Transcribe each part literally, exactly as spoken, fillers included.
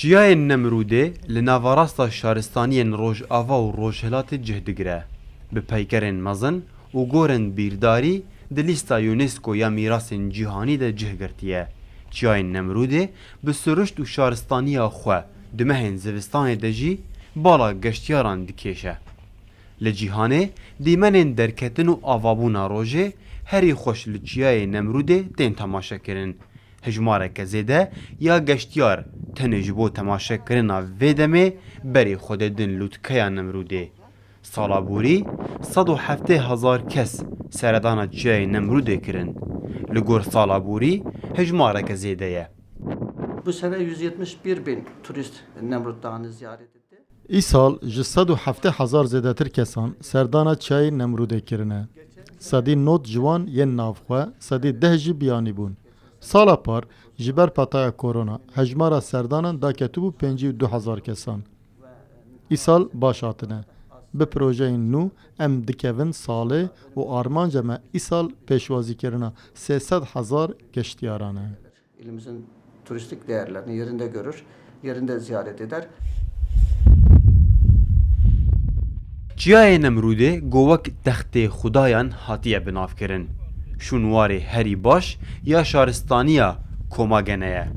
Çiyayên Nemrûdê li navarasta şaristaniyên Rojava û Rojhilatê cih digire. Bi peykerên mezin û gorên bîrdarî di lîsta UNESCO ya mîrasên cîhanî de cih girtiye. Çiyayên Nemrûdê bi siruşt û şaristaniya xwe di mehên zivistanê de jî bala geştiyaran dikêşe. Li cîhanê dîmenên derketin û avabûna rojê herî xweş li Çiyayê Nemrûdê tên temaşekirin. Hejmareke zêde ya geştiyar tenê ji bo temaşekirina vê demê berê xwe didin lûtkeya Nemrûdê. Sala borî sed û heftê hezar kes seredana Çiyayê Nemrûdê kirin. Li gor sala borî hejmareke zêde ye. Bu sene yüz yetmiş bir bin turist Nemrut Dağı'nı ziyaret etti. Îsal ji sed û heftê hezar zêdetir kesan serdana Çiyayê Nemrûdê kirine. Sedî nod ji wan yên navxwe, sedî deh jî biyanî bûn. Sala par, ji ber petaya korona, hejmara serdanan daketibû pêncî û du hezar kesan. Îsal baş hatine. Bi projeyên nû em dikevin salê û armanca me îsal pêşwazîkirina sê sed hezar geştiyaran e. İlimizin turistik değerlerini yerinde görür, yerinde ziyaret eder. Çiyayê Nemrûdê go wek textê xudayan hatiye binavkirin. Şûnwarê herî baş ya şaristaniya Komagene ye.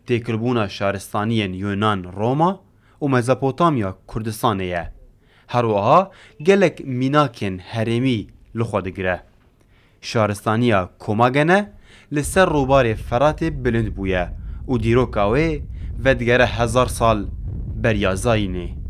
Têkilbûna şaristaniyên Yunan, Roma û Mezopotamya Kurdistanê ye. Her wiha gelek mînakên herêmî li xwe digire. Şaristaniya Komagene li ser rûbarê Feratê bilind bûye û dîroka wê vedigere hezar sal beriya zayînê.